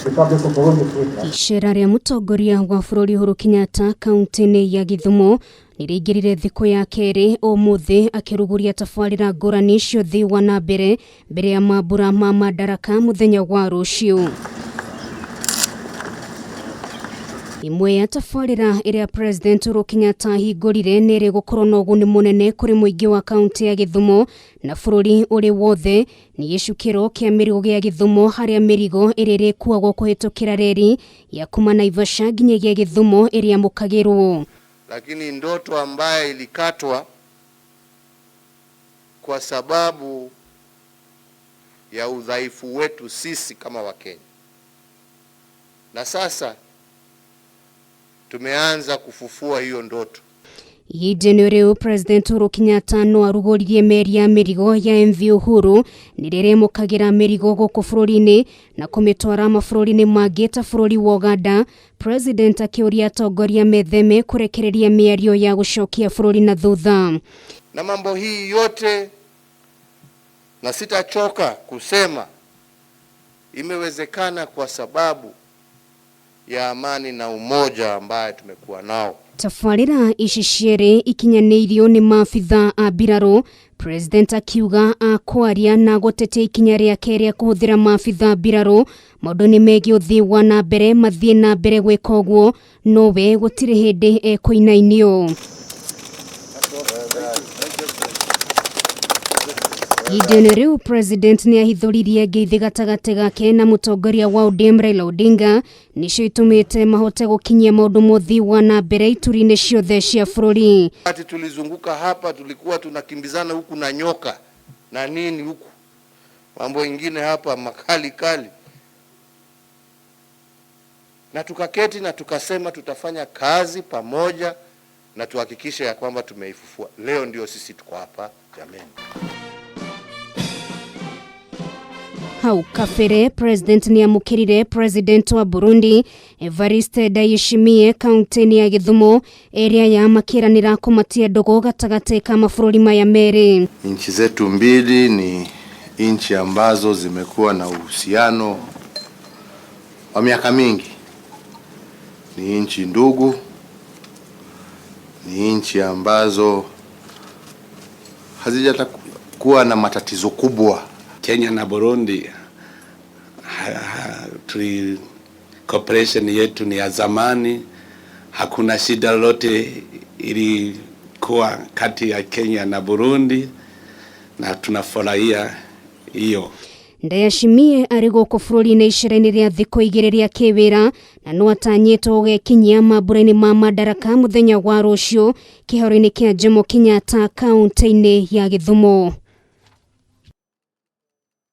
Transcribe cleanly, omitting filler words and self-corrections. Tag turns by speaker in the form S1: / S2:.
S1: Republic of Burundi is with us.
S2: Icera rĩa mũtongoria wa bũrũri Uhuru Kenyatta kaunti-inĩ ya Gĩthumo nĩ rĩingĩrire thikũ ya kerĩ ũmũthĩ akĩrugũria tabarĩra ngũrani cia ũthii wa na mbere mbere ya mambura ma Madaraka mũthenya wa rũciũ. Ĩmwe ya tabarĩra ĩrĩa President Uhuru Kenyatta ahingũrire nĩ ĩrĩ gũkorwo na ũguni mũnene kũrĩ mũingĩ wa kaunti ya Gĩthumo na bũrũri ũrĩ wothe nĩ gĩcukĩro kĩa mĩrigo gĩa Gĩthumo harĩa mĩrigo ĩrĩa ĩrĩkuagwo kũhĩtũkĩra reri ya kuma Naivasha nginyagia Gĩthumo ĩrĩamũkagĩrwo.
S3: Lakini ndoto ambaye ilikatwa kwa sababu ya udhaifu wetu sisi kama Wakenya, na sasa tumeanza kufufua hiyo ndoto.
S2: Ihinda-inĩ rĩu President Uhuru Kenyatta no arugũririe meri ya mĩrigo ya MV Uhuru nĩrĩa ĩrĩamũkagĩra mĩrigo gũkũ bũrũri-inĩ na kũmĩtwara mabũrũri-inĩ mangĩ ta bũrũri wa Uganda. President akĩũria atongoria metheme kũrekereria mĩario ya gũcokia bũrũri na thutha.
S3: Na mambo hii yote, na sitachoka kusema, imewezekana kwa sababu ya amani na umoja ambaye tumekuwa nao.
S2: Tabarĩra ici cierĩ ikinyanĩirio nĩ maabitha a mbirarũ, President akiuga akwaria na gũtetia ikinya rĩake rĩa kũhũthĩra maabitha a mbirarũ maũndũ-inĩ megiĩ ũthii wa na mbere mathiĩ na mbere gwĩka ũguo nowe gũtirĩ hĩndĩ ekũinainio. Ihinda-inĩ rĩu President nĩ ahithũririe ngeithi gatagatĩ gake na mũtongoria wa ODM Raila Odinga nĩcio itũmĩte mahote gũkinyia maũndũ ma ũthii wa na mbere ituri-inĩ ciothe cia bũrũri.
S3: Ati tulizunguka hapa, tulikuwa tunakimbizana huku na nyoka na nini huku, mambo ingine hapa makali kali, na tukaketi na tukasema tutafanya kazi pamoja na tuhakikishe ya kwamba tumeifufua. Leo ndio sisi tuko hapa jameni.
S2: Hau kabere President nĩ amũkĩrire President wa Burundi Evariste Ndayishimiye kaunti-inĩ ya Gĩthumo ĩrĩa yamakĩranĩra kũmatia ndũgũ gatagatĩ ka mabũrũri maya merĩ.
S3: Nchi zetu mbili ni nchi ambazo zimekuwa na uhusiano wa miaka mingi, ni nchi ndugu, ni nchi ambazo hazijakuwa na matatizo kubwa.
S4: Kenya na Burundi cooperation yetu ni ya zamani, hakuna shida lolote ilikuwa kati ya Kenya na Burundi na tunafurahia hiyo.
S2: Ndayishimiye arĩ gũkũ bũrũri-inĩ icera-inĩ rĩa thikũ igĩrĩ rĩa kĩwĩra na no atanyĩtwo gũgekinyia mambura-inĩ ma Madaraka mũthenya wa rũciũ kĩharo-inĩ kĩa Jomo Kenyatta kaunti-inĩ ya Gĩthumo.